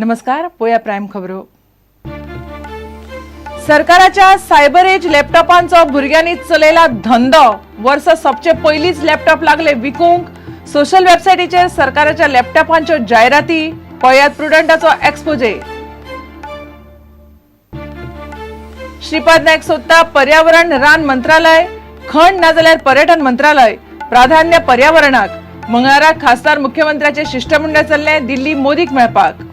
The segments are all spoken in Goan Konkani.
नमस्कार, पोया प्रायम खबरो. सरकाराच्या सायबर एज लॅपटॉपांचो भुरग्यांनी चलयला धंदो. वर्स सोंपचे पयलींच लॅपटॉप लागले विकूंक. सोशल वेबसायटीचेर सरकाराच्या लॅपटॉपांच्यो जायराती. पळयात प्रुडंटाचो एक्सपोजे. श्रीपाद नायक सोदता पर्यावरण रान मंत्रालय, खण नाजाल्यार पर्यटन मंत्रालय. प्राधान्य पर्यावरणाक. मंगळारा खासदार मुख्यमंत्र्याचे शिष्टमंडळ चल्ले दिल्ली मोदीक मेळपाक.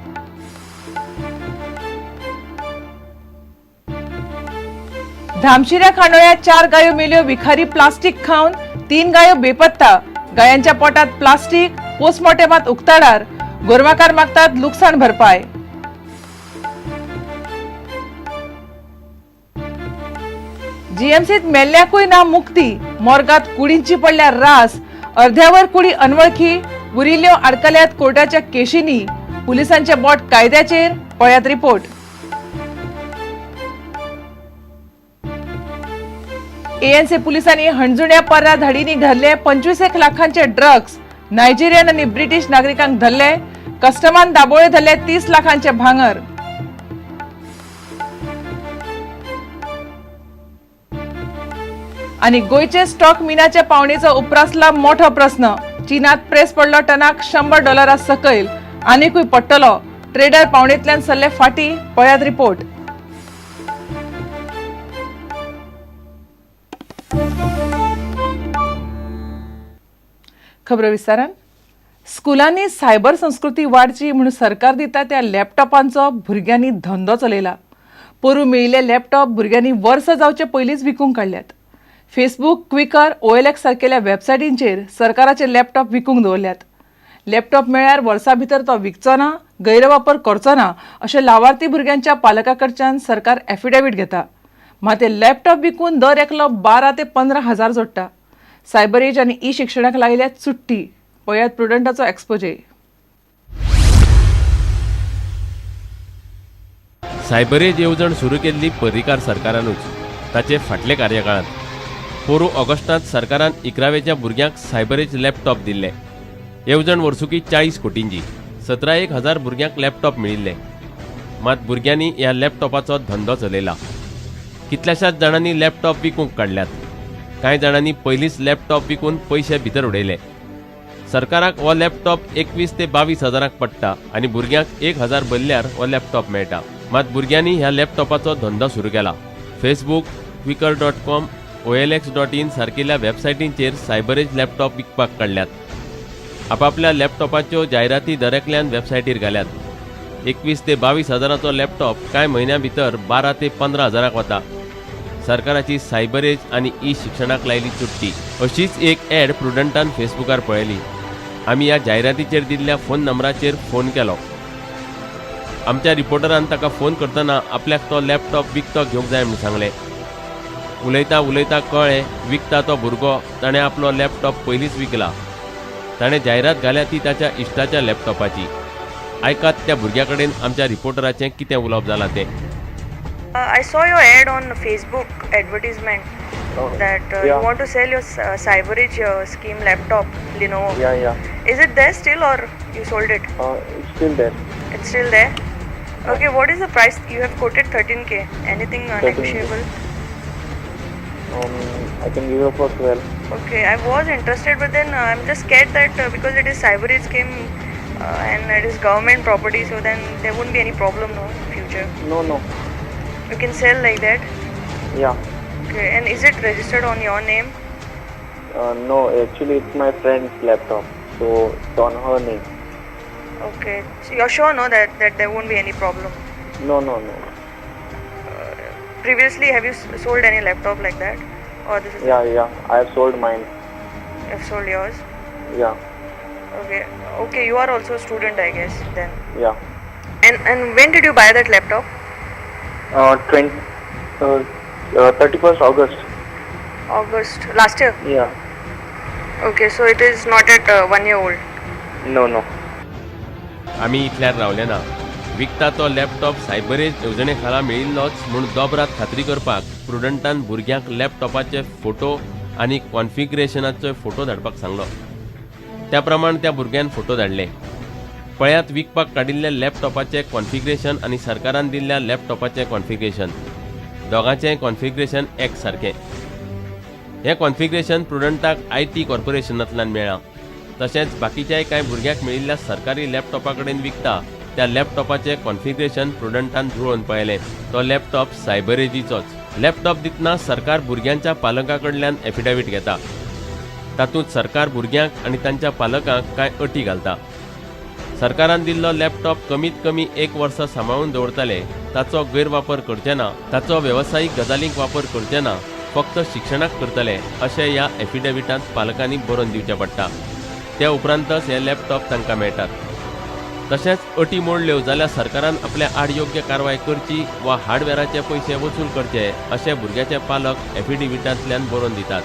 धामशिऱ्या खांडोळ्यात 4 गायो मेल्यो विखारी प्लास्टीक खावन, 3 गायो बेपत्ता. गायांच्या पोटात प्लास्टीक, पोस्टमॉर्टेमात उक्ताडार. गोरवाकार मागतात लुकसाण भरपाय. जीएमसीत मेल्ल्याकूय ना मुक्ती. मोर्गात कुडींची पडल्या रास. अर्ध्यावर कुडी अनवळखी, उरिल्ल्यो आडकल्यात कोर्टाच्या केशींनी. पुलिसांचे बोट कायद्याचेर. पळयात रिपोर्ट. एएनसी पुलिसांनी हणजुण्या पर्रा धाडींनी धरले 25 लाखांचे ड्रग्स. नायजेरियन आनी ब्रिटीश नागरिकांक धरले. कस्टमान दाबोळे धरले 30 लाखांचे भांगर. आनी गोंयचे स्टॉक मिनाच्या पावणेचो उप्रासला मोठो प्रस्न. चीनात प्रेस पडलो टनाक $100 सकयल, आनीकूय पडटलो. ट्रेडर पावणेंतल्यान सरले फाटी. पळयात रिपोर्ट. खबरो विस्तारान. स्कुलांनी सायबर संस्कृती वाडची म्हूण सरकार दिता त्या लॅपटॉपांचो भुरग्यांनी धंदो चलयला. पोरूं मेळिल्ले लॅपटॉप भुरग्यांनी वर्स जावचे पयलींच विकूंक काडल्यात. फेसबूक, क्विकर, OLX सारकेल्या वेबसायटींचेर सरकाराचे लॅपटॉप विकूंक दवरल्यात. लॅपटॉप मेळ्ळ्यार वर्सा भितर तो विकचो ना, गैरवापर करचो ना अशें लावार्थी भुरग्यांच्या पालकां कडच्यान सरकार एफिडेवीट घेता. मात ते लॅपटॉप विकून दर एकलो 12 ते 15 हजार जोडटा. सायबर एज आनी ई शिक्षणाक लायल्या चुट्टी. पळयात प्रुडंटाचो एक्सपोजे. सायबर एज येवजण सुरू केल्ली पर्रीकार सरकारानूच ताचे फाटले कार्यकाळांत. पोरूं ऑगस्टांत सरकारान 11वेच्या भुरग्यांक सायबर एज लॅपटॉप दिल्ले. येवजण वर्सुकी 40 कोटींची. 17 हजार भुरग्यांक लॅपटॉप मेळिल्ले. मात भुरग्यांनी ह्या लॅपटॉपाचो धंदो चलयला. कितल्याशाच जाणांनी लॅपटॉप विकूंक काडल्यात. कांय जाणांनी पयलींच लॅपटॉप विकून पयशे भितर उडयले. सरकाराक हो लॅपटॉप 21 ते 22 हजारांक पडटा आनी भुरग्यांक 1000 भरल्यार हो लॅपटॉप मेळटा. मात भुरग्यांनी ह्या लॅपटॉपाचो धंदो सुरू केला. फेसबूक, quikr.com, OLX.in सारकिल्ल्या वेबसायटींचेर सायबरेज लॅपटॉप विकपाक काडल्यात. आपापल्या लॅपटॉपाच्यो जायराती दरेकल्यान वेबसायटीर घाल्यात. 21 ते 22 हजाराचो लॅपटॉप कांय म्हयन्यां भितर 12 ते 15 हजारांक वता. सरकाराची सायबर एज आनी ई शिक्षणाक लायली चुट्टी. अशीच एक ॲड प्रुडंटान फेसबुकार पळयली. आमी ह्या जायरातीचेर दिल्ल्या फोन नंबराचेर फोन केलो. आमच्या रिपोर्टरान ताका फोन करतना आपल्याक तो लॅपटॉप विकतो घेवंक जाय म्हूण सांगलें. उलयता उलयता कळ्ळें विकता तो भुरगो ताणें आपलो लॅपटॉप पयलींच विकला. ताणें जायरात घाल्या ती ताच्या इश्टाच्या लॅपटॉपाची. आयकात त्या भुरग्या कडेन आमच्या रिपोर्टराचें कितें उलोवप जालां तें. I saw your ad on Facebook advertisement that you want to sell your Cyberage scheme laptop, Lenovo. Yeah, yeah. Is it there still or you sold it? It's still there. It's still there? Okay, what is the price? You have quoted 13K. Anything negotiable? I can give you for 12. Okay, I was interested, but then I'm just scared that because it is Cyberage scheme and it is government property, so then there won't be any problem, no, in future. No, no. You can sell like that? Yeah. Okay, and is it registered on your name? No, actually it's my friend's laptop, so it's on her name. Okay, so you're sure, no, that there won't be any problem? No, no, no. Previously, have you sold any laptop like that? Or this is Yeah, yeah. I have sold mine. You have sold yours? Yeah. Okay. Okay, you are also a student, I guess, then. Yeah. And when did you buy that laptop? 31st August. August last year? Yeah. Okay, so it is not at 1 year old. No, no. आमी इतल्यार रावले ना. विकता तो लॅपटॉप सायबरेज येवजणे खाला मेळिल्लोच म्हूण दोबरात खात्री करपाक प्रुडंटान भुरग्यांक लॅपटॉपाचे फोटो आनी कॉन्फिगरेशनाचो फोटो धाडपाक सांगलो. त्या प्रमाण त्या भुरग्यान फोटो धाडले. पळयात विकपाक काडिल्ल्या लॅपटॉपाचें कॉन्फिग्रेशन आनी सरकारान दिल्ल्या लॅपटॉपाचें कॉन्फिग्रेशन, दोगांचें कॉन्फिग्रेशन एक सारकें. हें कॉन्फिग्रेशन प्रुडंटाक IT कॉर्पोरेशनांतल्यान मेळ्ळां. तशेंच बाकीच्याय कांय भुरग्यांक मेळिल्ल्या सरकारी लॅपटॉपा कडेन विकता त्या लॅपटॉपाचें कॉन्फिग्रेशन प्रुडंटान जुळोवन पळयलें. तो लॅपटॉप सायबरेजीचोच. लॅपटॉप दितना सरकार भुरग्यांच्या पालकां कडल्यान एफिडेवीट घेता. तातूंत सरकार भुरग्यांक आनी तांच्या पालकांक कांय अटी घालता. सरकारान दिल्लो लॅपटॉप कमीत कमी 1 वर्स सांबाळून दवरतले, ताचो गैरवापर करचे ना, ताचो वेवसायीक गजालींक वापर करचे ना, फक्त शिक्षणाक करतले अशें ह्या एफिडेविटांत पालकांनी बरोवन दिवचें पडटा. त्या उपरांतच हे लॅपटॉप तांकां मेळटात. तशेंच अटी मोडल्यो जाल्यार सरकारान आपल्या आड योग्य कारवाय करची वा हार्डवेराचे पयशे वसूल करचे अशें भुरग्याचे पालक एफिडेविटांतल्यान बरोवन दितात.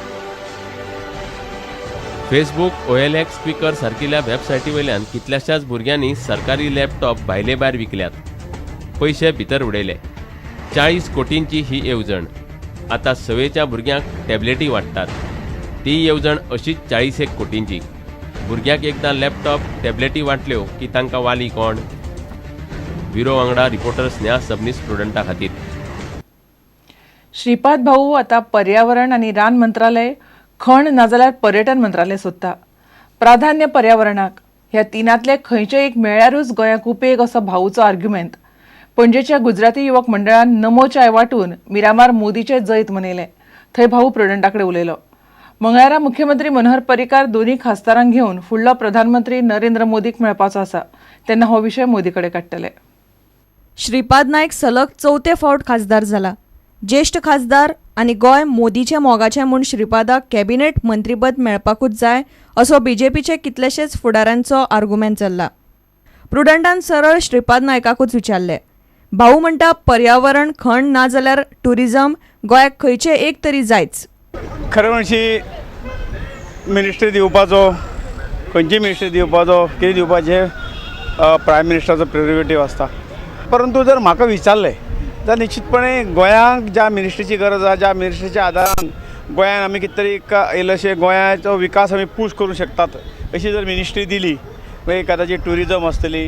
फेसबूक, OLX, Quikr सारकिल्ल्या वेबसायटी वयल्यान कितल्याशाच भुरग्यांनी सरकारी लॅपटॉप भायले भायर विकल्यात, पयशे भितर उडयले. 40 कोटींची ही येवजण. आतां सवेच्या भुरग्यांक टॅबलेटी वांट्टात, ती येवजण अशीच 40 कोटींची. भुरग्यांक एकदां लॅपटॉप, टॅबलेटी वांटल्यो की तांकां वाली कोण? ब्युरो वांगडा रिपोर्टर स्नेहा सबनीस, प्रुडंटा खातीर. श्रीपाद भाऊ आतां पर्यावरण आनी रान मंत्रालय, खण नाजाल्यार पर्यटन मंत्रालय सोदता. प्राधान्य पर्यावरणाक. ह्या तिनांतले खंयचें एक मेळ्ळ्यारूच गोंयाक उपेग असो भाऊचो आर्ग्युमेंत. पणजेच्या गुजराती युवक मंडळान नमो चाय वांटून मिरामार मोदीचें जैत मनयलें. थंय भाऊ प्रुडंटा कडेन उलयलो. मंगळारा मुख्यमंत्री मनोहर पर्रीकार दोनूय खासदारांक घेवन फुडलो प्रधानमंत्री नरेंद्र मोदीक मेळपाचो आसा. तेन्ना हो विशय मोदी कडेन काडटले. श्रीपाद नायक सलग चवथे फावट खासदार जाला. ज्येश्ठ खासदार आनी गोंय मोदीच्या मोगाचें म्हूण श्रीपादाक कॅबिनेट मंत्रीपद मेळपाकूच जाय असो बीजेपीचे कितलेशेच फुडाऱ्यांचो आर्गुमेंट चल्ला. प्रुडंटान सरळ श्रीपाद नायकाकूच विचारलें. भाऊ म्हणटा पर्यावरण, खण ना जाल्यार ट्युरिजम गोंयाक खंयचें एक तरी जायच. खरें म्हणशी मिनिस्ट्री दिवपाचो, खंयची मिनिस्ट्री दिवपाचो, कितें दिवपाचें प्रायम मिनिस्टराचो प्रेरोगेटीव आसता. परंतु जर म्हाका विचारलें जाल्यार निश्चितपणे गोंयांक ज्या मिनिस्ट्रीची गरज आसा, ज्या मिनिस्ट्रीच्या आदारान गोंयान आमी कितें तरी इल्लोशे गोंयाचो विकास आमी पूश करूंक शकतात अशी जर मिनिस्ट्री दिली, मागीर कदाचित ट्युरिजम आसतली,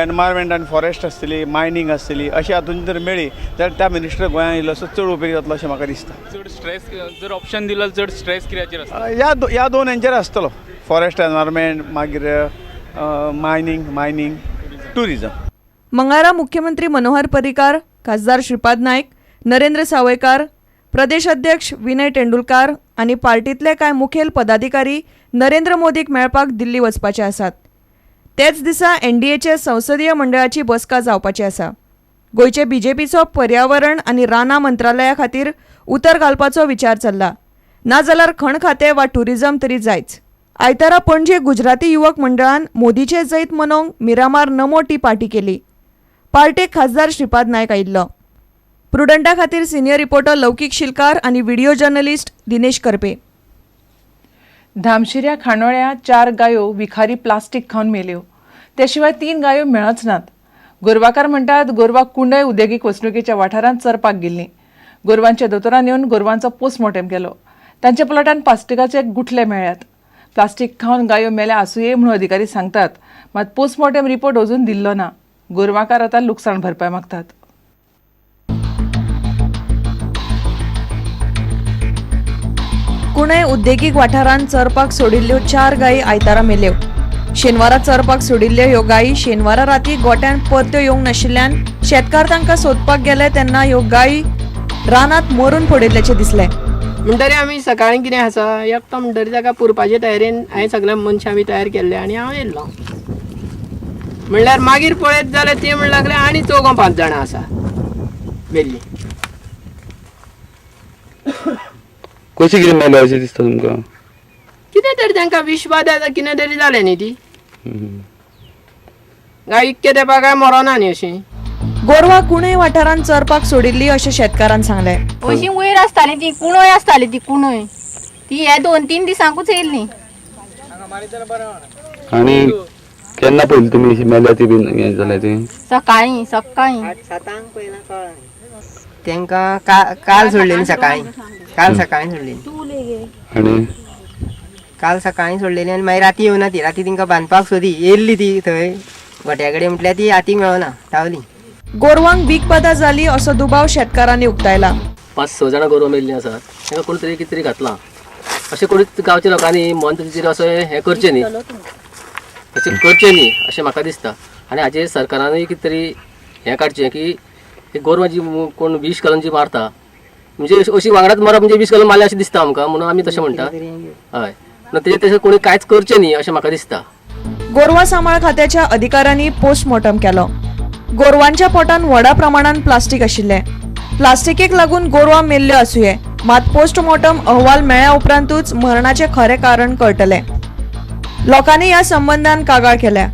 एनवायरमेंट आनी फॉरेस्ट आसतली, मायनींग आसतली, अशें हातून जर मेळ्ळी जाल्यार त्या मिनिस्टर गोंयांत इल्लोसो चड उपेग जातलो अशें म्हाका दिसता. चड स्ट्रेस जर ऑप्शन दिलो चड स्ट्रेस कित्याचेर आसता? ह्या दोन हेंचेर आसतलो, फॉरेस्ट एनवायरमेंट, मागीर मायनींग, ट्युरिजम. मंगळारा मुख्यमंत्री मनोहर पर्रीकार, खासदार श्रीपाद नायक, नरेंद्र सावयकार, प्रदेश अध्यक्ष विनय तेंडुलकार आनी पार्टींतले कांय मुखेल पदाधिकारी नरेंद्र मोदीक मेळपाक दिल्ली वचपाचे आसात. तेच दिसा एनडीएचे संसदीय मंडळाची बसका जावपाची आसा. गोंयचे बीजेपीचो पर्यावरण आनी रानां मंत्रालया खातीर उतर घालपाचो विचार चल्ला. नाजाल्यार खण खातें वा ट्युरिजम तरी जायच. आयतारा पणजे गुजराती युवक मंडळान मोदीचें जैत मनोवंक मिरामार नमो टी पार्टी केली. पार्टेक खासदार श्रीपाद नायक आयिल्लो. प्रुडंटा खातीर सिनियर रिपोर्टर लौकीक शिलकार आनी व्हिडिओ जर्नलिस्ट दिनेश करपे. धामशिऱ्या खांडोळ्या 4 गायो विखारी प्लास्टीक खावन मेल्यो. त्या शिवाय 3 गायो मेळच नात. गोरवाकार म्हणटात गोरवां कुंडय उद्देगीक वसणुकेच्या वाठारांत चरपाक गेल्लीं. गोरवांच्या दोतोरान येवन गोरवांचो पोस्टमॉर्टम केलो. तांच्या प्लॉटान प्लास्टिकाचे गुठले मेळ्ळ्यात. प्लास्टीक खावन गायो मेल्या आसुये म्हणून अधिकारी सांगतात, मात पोस्टमॉर्टम रिपोर्ट अजून दिल्लो ना. गोरवाकार आतां लुकसाण भरपाय मागतात. कुणय उद्देगीक वाठारांत चरपाक सोडिल्ल्यो 4 गायी आयतारा मेल्यो. शेनवारा चरपाक सोडिल्ल्यो ह्यो गायी शेनवारा राती गोट्यान परत्यो येवंक नाशिल्ल्यान शेतकार तांकां सोदपाक गेले तेन्ना ह्यो गायी रानांत मरून पडिल्ल्याचें दिसलें. म्हणटरी आमी सकाळीं कितें आसा एकटो म्हणटरी ताका पुरपाचे तयारेन हांवें सगळे मनशां बी तयार केल्ले आनी हांव येयल्लो. म्हणल्यार मागीर पळयत जाल्यार ती म्हणूंक लागले आनी 4-5 जाणां आसा मेल्ली. कशी कितें मेले अशें दिसता तुमकां? कितें तरी तांकां विशबादा कितें तरी जालें न्ही ती गाय इतके तेंपा काय मरोना न्ही अशी. गोरवां कुणय वाठारांत चरपाक सोडिल्ली अशें शेतकारान सांगलें. अशी वयर आसताली ती कुणय आसताली ती कुणय ती हे 2-3 दिसांकूच येयल्ली. आनी केन्ना पयली तुमी अशी मेल्या ती बीन हें जाल्या ती? सकाळीं सकाळीं तांकां काल सोडलेली सकाळीं, काल सकाळीं सोडलेली. आनी काल सकाळीं सोडलेली आनी मागीर राती येवना ती. राती तेंकां बांदपाक सोदी येयल्ली ती थंय गोट्या कडेन, म्हटल्यार ती हातीक मेळना, धांवली. गोरवांक वीख बादा जाली असो दुबाव शेतकारांनी उक्तायला. 5-6 जाणां गोरवां मेल्लीं आसात, तांकां कोण तरी कितें तरी घातलां अशें कोणीच गांवच्या लोकांनी मन ताचेर असो हें करचें न्ही, अशें करचें न्ही अशें म्हाका दिसता. आनी हाजेर सरकारानूय कितें तरी हें काडचें की ही गोरवां जी कोण विश घालून जी मारता, म्हणजे अशी वांगडाच मरप म्हणजे विश घालून मारलें अशें दिसता आमकां, म्हणून आमी तशें म्हणटा. हय, तेजेर तशें कोणी कांयच करचें न्ही अशें म्हाका दिसता. गोरवां सांबाळ खात्याच्या अधिकाऱ्यांनी पोस्टमॉर्टम केलो. गोरवांच्या पोटांत व्हडा प्रमाणान प्लास्टीक आशिल्लें. प्लास्टिकेक लागून गोरवां मेल्ल्यो आसुये, मात पोस्टमॉर्टम अहवाल मेळ्ळ्या उपरांतूच मरणाचें खरें कारण कळटलें. लोकांनी ह्या संबंदान कागाळ केल्या.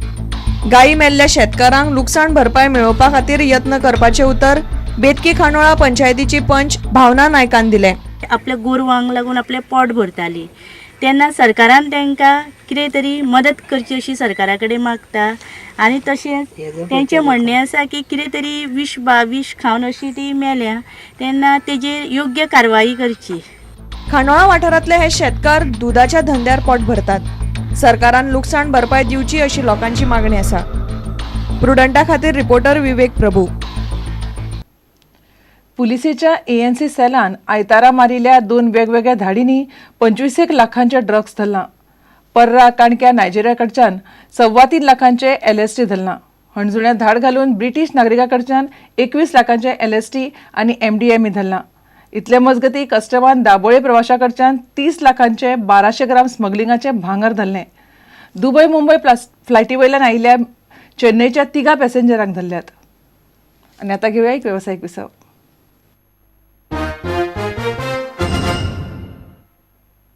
गायी मेल्ल्या शेतकारांक लुकसाण भरपाय मेळोवपा खातीर यत्न करपाचें उतर बेतकी खांडोळा पंचायतीची पंच भावना नायकान दिलें. आपल्या गोरवांक लागून आपलें पोट भरताली तेन्ना सरकारान तांकां कितें तरी मदत करची अशी सरकारा कडेन मागता. आनी तशेंच तेंचें म्हणणें आसा की कितें तरी विश खावन अशी ती मेल्या तेन्ना तेजेर योग्य कारवाई करची. खांडोळा वाठारांतले हे शेतकार दुदाच्या धंद्यार पोट भरतात. सरकारान लुकसाण भरपाय दिवची अशी लोकांची मागणी आसा. प्रुडंटा खातीर रिपोर्टर विवेक प्रभू. पुलिसेच्या एएनसी सेलान आयतारा मारिल्ल्या 2 वेगवेगळ्या धाडींनी 25 लाखांचे ड्रग्स धरलां. पर्रा काणक्या नायजेरिया कडच्यान 3.25 लाखांचे एलएसटी धरलां. हणजुण्या धाड घालून ब्रिटीश नागरिकां कडच्यान 21 लाखांचे एलएसटी आनी एमडीएमई धरलां. इतले मजगती कस्टमान दाबोळे प्रवाशा कडच्यान 30 लाखांचे 1200 ग्राम स्मगलिंगाचे भांगर धरलें. दुबय मुंबय फ्लायटी वयल्यान आयिल्ल्या चेन्नईच्या 3 पॅसेंजरांक धरल्यात. आनी आतां घेवया एक वेवसायीक विसव.